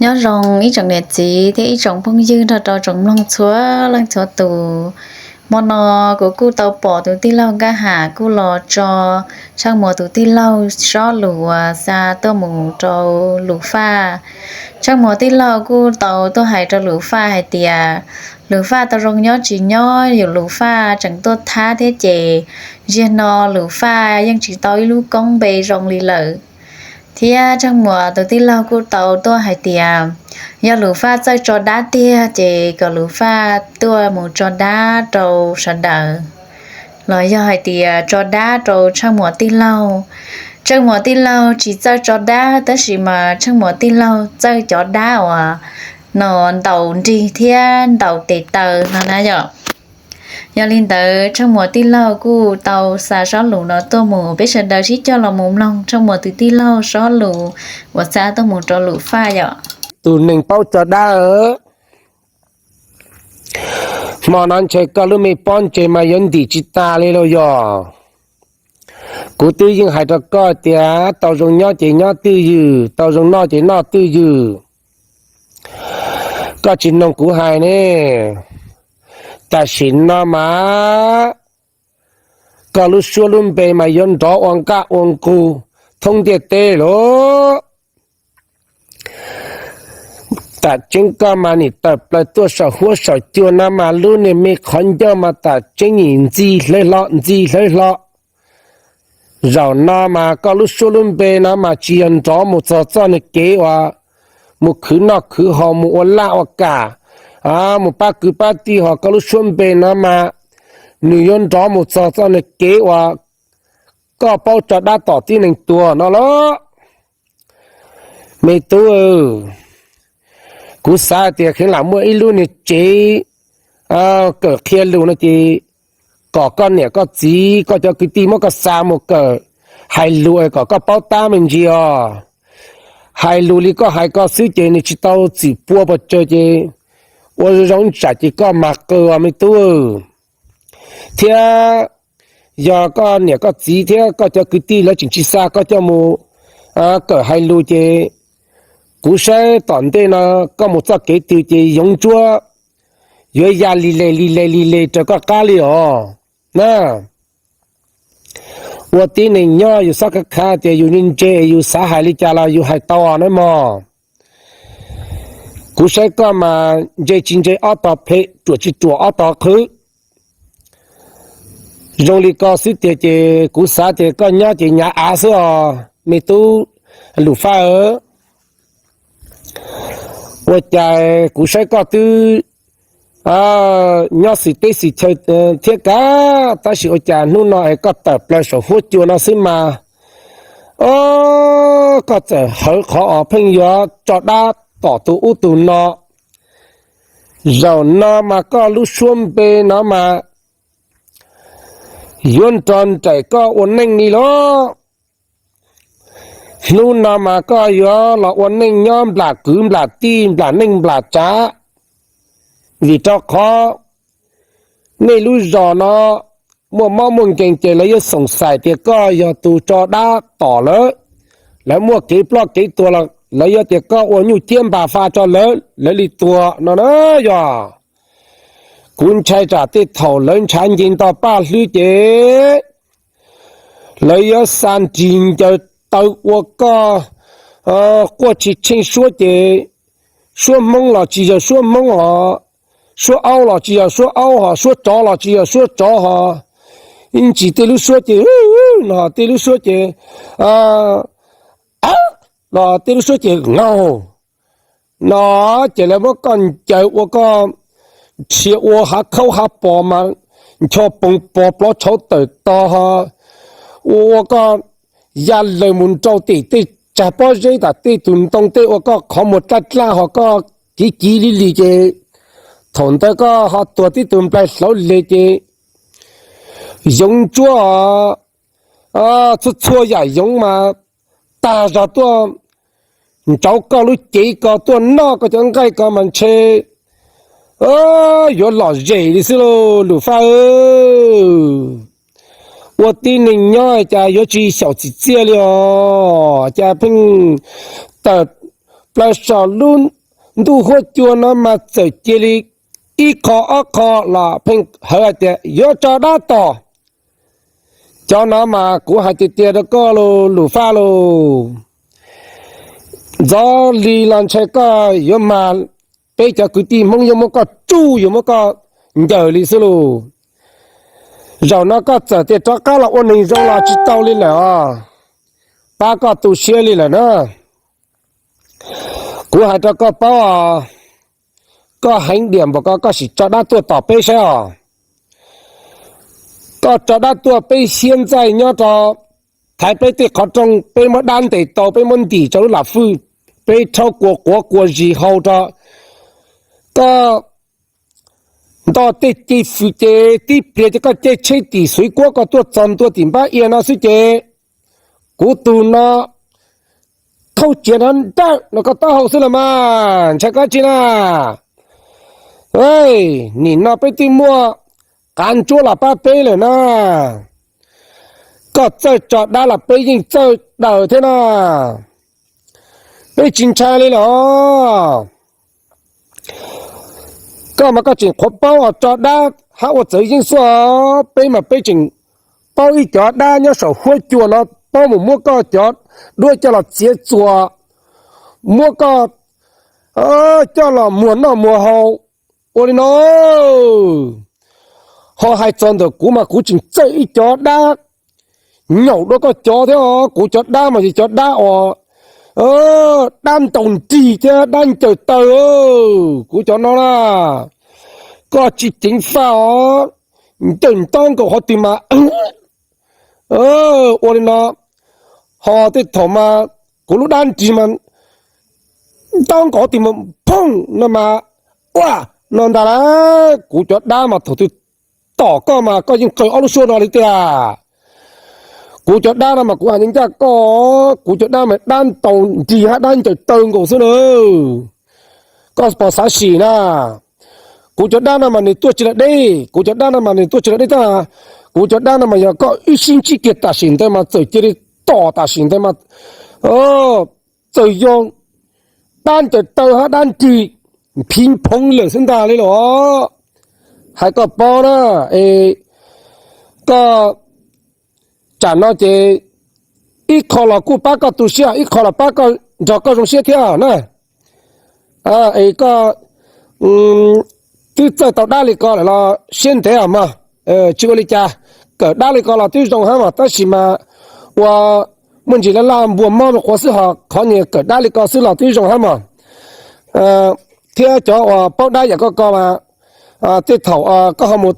Nyob zoo ib tsoom niam txiv thiab ib tsoom phooj ywg nrog rau tsoom mloog txhua leej txhua tus. Hmo no kuv kuj tau pom tus tij laug Nkaj Ham kuj los tso Tsheej Muas tus tij laug sob lus uas xa tuaj mus rau Lus Faj. Tsheej Muas tij laug kuj tau tuaj hais rau Lus Faj hais tias Lus Faj tau zoo nyob tsis nyob yus Lus Faj tseem tuaj thab thiab ces ziag no Lus Faj yeej tsis tau ib lub koob npe zoo li lawm. Thiab Tsheej Muas tus tij laug kuj tau tuaj hais tias yog Lus Faj txawj tso dab tiag ces kom Lus Faj tuaj mus tso dab rau sawv daws, los yog hais tias tso dab rau Tsheej Muas tij laug. Tsheej Muas tij laug tsis txawj tso dab tab sis mas Tsheej Muas tij laug txawj cov dab uas no ntaus nrig thiab ntaus tes taw no na yom. Yog li ntawd Tsheej Muas tij laug kuj tau xa sob lus no tuaj mus, peb sawv daws sib cog los mus mloog Tsheej Muas tus tij laug sob lus uas xa tuaj mus rau Lus Faj yom. Tus neeg paub tso dab, hmo no ntshe koj lub me pob ntseg mas yuav ntim tsis tas li lauj yog. Kuv twb yeej hais rau koj tias tau zoo nyob ces nyob twj ywm, tau zoo noj ces noj twj ywm. Koj tsis mloog kuv hais ne. Tam sim no mas koj lub suab lub npe mas yuav nrov ua nqaj ua nqug thoob ntiaj teb lauj. Tam tseeb koj mas nim tawm plaws tuaj saum huab saum cua no mas lub niag me qhov ncauj mas tam tseeb nim ntxi hlawv hlo ntxi hlawv hlo. Zaum no mas koj lub suab lub npe no mas tsis yog nrov mus txog txoj niag kev uas mus khwv noj khwv haus mus ua laj ua kam, mus pab kwv pab tij, ho koj lub suab npe no mas nws yuav nrov mus txog txoj niag kev uas koj paub tso dab tom tib neeg tuag no los. Me tub, kuv xav tias kheev lam muaj ib lub niag tsev kawm qhia lus no ces kom koj niam koj txiv koj cov kwv tij muab koj xa mus kawm hais lus es kom koj paub tab me ntsis os. Hais lus li koj hais koj xwb ces nws tsis tau txim pua pes tsawg ces ua zoo tsam ces koj mag qw os me tub. Thiab yog koj niam koj txiv thiab koj cov kwv tij lawv tseem tsis xa koj coj mus kawm hais lus ces kuv saib tom ntej no koj mus txoj kev twg ces yoov ntsuab yuav ya li le li le li le raws koj qab li os na. Ua tib neeg nyob yus xob khav khav tias yus ntse ntse, yus xav hais li cas los yus hais tau na mog. Kuv saib koj mas ntse tsis ntse ob tog phem, ruam tsis ruam ob tog qhwv. Zoo li ko xwb tiag ces kuv xav tias koj nyob ces nyav av xwb os me tub Lus Faj. Ua cas kuv saib koj twb nyob xis teb xis chaw thiab kav, tab sis ua cas hnub no es koj tawm plaws saum huab cua no xwb mas, o, koj txawm hawv qhov os pheej yuav tso dab tom tus ub tus no. Zaum no mas koj lub suab npe no mas yuav nrog nraim koj ua neej li los. Hnub no mas koj yuav los ua neej nyob nplam kwv nplam tij nplam neej nplam tsav, vim rau qhov nej lub zos no muaj mob muaj nkeeg ces lawv yuav xoom xaim tias koj yog tus tso dab tom lawv. Lawv muaj kev ploj kev tuag los lawv yuav tias koj ua nyuj ciab npas fa rau lawv, lawv li tuag no na yog. Kuv ntshai tsam tej thaum lawv ntshav nce nto paj hlwb ces lawv yuav xa nrig ncaws taw ua koj quaj tsis tsheej suab ces suab Hmoob los tsis yog suab Hmoob hos, suab aub los tsis yog suab aub hos, suab tsov los tsis yog suab tsov hos. Ib ntsis tej lub suab ces no, tej lub suab ces, los tej lub suab ces ngaug no, ces lawv muab koj ncaws ua koj nrhiav ua hav khaub hav pos mas ncho poov pos plov tshauv tawm tog hos, ua ua koj ya lawg mus nrau tim tej tsag pob zeb tam tej tus ntoo tej ua koj qhov muag dlaj dlaj hos koj kiv kiv li li ces thaum ntawd koj ho tuag tib tug nplaig hlauv le ces yoov ntsuab txhua txhua yam yoov mas tag zog tuaj nrauv koj lub cev ko tuaj noj koj cov nqaij ko mas ntshe yuav lom zem li xwb lauj Lus Faj. Ua tib neeg nyob cas yuav tsis xyaum txim txiaj li os, cas pheej tawm plaws saum lub ntuj huab cua no mas txawm cia li ib qho ob qho los pheej hawv hais tias yuav tso dab tom. Cov no mas kuv hais tiag tiag rau koj lauj Lus Faj lauj, ntxov li los ntshai koj yuav mag, peb cov kwv tij Hmoob yuav muab koj tsuj, yuav muab koj ncaws li xwb lauj. Zaum no koj txawm tias rov qab los ua neeg zoo los tsis tau li lawm os, pab koj tu siab li lawm na. Kuv hais rau koj paub os, koj heev diam npaum ko koj sim tso dab tuaj tom peb saib os. Koj tso dab tuaj peb hiab ntxaij nyob rau thaiv peb tej qhov rooj, peb muab dab ntes tau, peb muab ntim rau lub lam fwj, peb rhaub kua quav kua zis hau rau. Koj nto tej ce fwm ces tib pliag ces koj caij tsheb tim Xuv Kuab koj tuaj txog ntua tim Npab Ia no xwb ces kuv tus no thauj ciav no nrawm no koj taub hau xwb los mas ntshai koj tsi na. Nim no peb twb muaj qav ntsuab los pab peb lawm na, koj txawj tso dab los peb yeej txawj daws thiab na, peb tsis ntshai li los. Koj mas koj tseem qhuav paub os tso dab hab ua txawv yeeb xwb os, peb mas peb tseem paub ib cov dab nyob saum huab cua no, paub mus muab koj cov duab coj los txiav txuas, muab koj coj los muag noj muag haus. Ua li no, ho hais txog ntawm kuv mas kuv tseem txawj ib cov dab nyaum dua koj cov thiab os. Kuv cov dab mas yog cov dab uas dab ntaus nrig thiab dab ncaws taw, kuv cov no na, koj tsis ceev faj os, ncaws ntaub nkaus qhov twg mas ua li no, ho tej thaum mas kuv lub dab nrig mas ntaub nkaus qhov twg mas phooj no mas ua no ntag lauj. Kuv cov dab mas thaum twg tom koj mas koj yeej qaws ob lub suab no li tiag. Kuv cov dab no mas kuv hais ncaj ncaj koj, kuv cov dab mas dab ntaus nrig hab dab ncaws taw nkaus xwb na. Koj puas xav sim na? Kuv cov dab no mas nws tuaj tsis lawm deb, kuv cov dab no mas nws tuaj tsis lawm deb tag. Kuv cov dab no mas yog koj wb sib ntsib kiag tam sim ntawd mas txawm cia li tom tam sim ntawd mas txawm yog dab ncaws taw hab dab nrig phiv phoov lawm xwb ntag li los. Hais koj paub na, es koj tsam no ces ib qho los kuj pab koj tu siab, ib qho los pab koj nrog koj zoo siab thiab na. Es koj twb txawj tau dab li ko lawm los siab ntev os mog, tsis ua li cas. Kawm dab li ko los twb zoo hab mog, tab sis mas ua muaj ntsis laj laj npua mob rau qhov xwb hos qhov niag kawm dab li ko xwb los twb zoo hab mog. Thiab cov uas paub dab yam koj ko mas tej thaum koj ho mus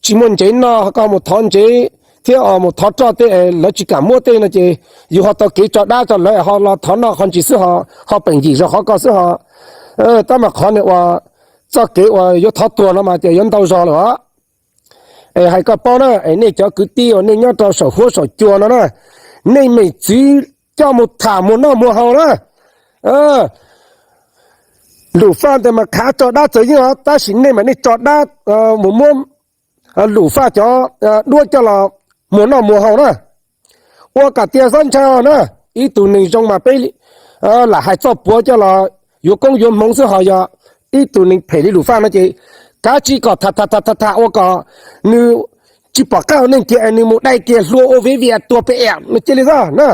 tsis muaj ntsev noj koj ho mus thov ntsev thiab mus thov roj tej lawv tsis kam muab tej no ces yus ho tau kev tso dab tso lawv ho los thov noj qhov ntsis xwb ho, ho peem yim zog qhov ko xwb ho. Tab mas qhov niag uas txoj kev uas yuav thov tuag no mas ces yuav ntau zog lawm os. Es hais koj paub na, es nej cov kwv tij uas nej nyob rau saum huab saum cua no na, nej me txiv coj mus tham muag noj muag haus na. Lus Faj ntawd mas khav tso dab txawv yeeb os, tab sis nej mas nej tso dab mus muab Lus Faj cov duab coj los muag noj muag haus na. Ua kom tias xob ntshai os na, ib tug neeg zoo mas peb lam hais txoj puav coj los yuav koob yuav hmoov xwb ho yog ib tug neeg phem li Lus Faj no ces kav tsij kom tham tham tham tham ua kom nws tsis pom qab hauv neeg kiag es nws mus dai kiag hlua ua viv vias tuag pem em no cia li xwb na.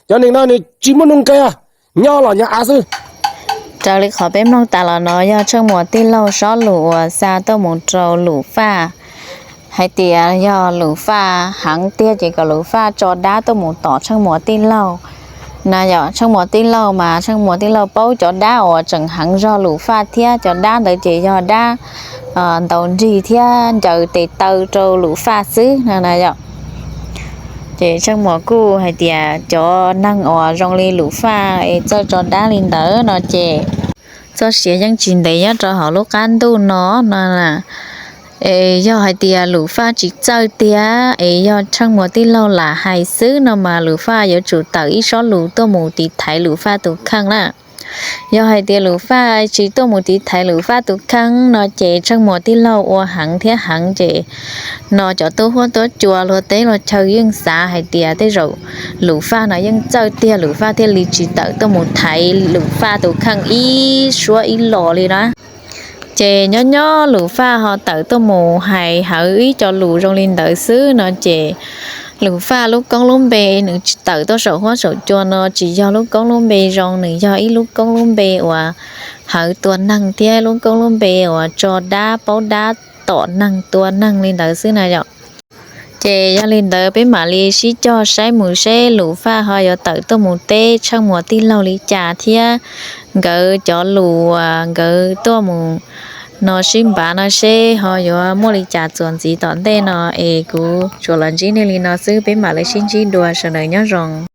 Cov neeg no nws tsis muaj nuj nqis, nyob los nyob av xwb. Raws li qhov peb mloog tas los no yog Tsheej Muas tij laug sob lus uas xa tuaj mus rau Lus Faj hais tias yog Lus Faj heev tiag ces kom Lus Faj tso dab tuaj mus tom Tsheej Muas tij laug na. Yog Tsheej Muas tij laug mas Tsheej Muas tij laug paub cov dab uas tseem heev zog Lus Faj thiab, cov dab ntawd ces yog dab ntaus nrig thiab ncaws tes taw rau Lus Faj xwb no na yom. Ces Tsheej Muas kuj hais tias cov neeg uas zoo li Lus Faj es txawj tso dab li ntawd no ces txoj sia yeej tsis ntev nyob rau hauv lub qab ntuj no no na. Es yog hais tias Lus Faj tsis txawj tiag es yog Tsheej Muas tij laug lam hais xwb no mas Lus Faj yuav tsum tawm ib sob lus tuaj mus tiv thaiv Lus Faj tus kheej na. Yog hais tias Lwm Faj tsis tuaj mus tiv thaiv Lwm Faj tus kheej no ces tsheej muas tij laug ua heev thiab heev ces no cov tub huab tub cua luag teb luag chaw yeej xav hais tias tej zaum Lwm Faj no yeej txawj tiag Lwm Faj thiaj li tsis tawm tuaj mus thaiv Lwm Faj tus kheej ib suab ib los li na. Ces nyob nyob Lwm Faj ho tawm tuaj mus hais hawv ib co lus zoo li ntawd xwb no ces Lwm Faj lub koob lub npe nws tawm tuaj saum huab saum cua no tsis yog lub koob lub npe zoo, nws yog ib lub koob lub npe uas hawv tua neeg thiab lub koob lub npe uas tso dab paub dab tom neeg tua neeg li ntawd xwb na yom. Ces yog li ntawd peb mam li sib cog saib mus seb Lwm Faj ho yuav tawm tuaj mus teb tsheej muas tij laug li cas thiab nkawd cov lus uas nkawd tuaj mus no sib npav no seb ho yuav muaj li cas txuas ntxiv tom ntej no es kuv tsuas los ntsib nej li no xwb, peb mam li sib ntsib dua, sawv daws nyob zoo.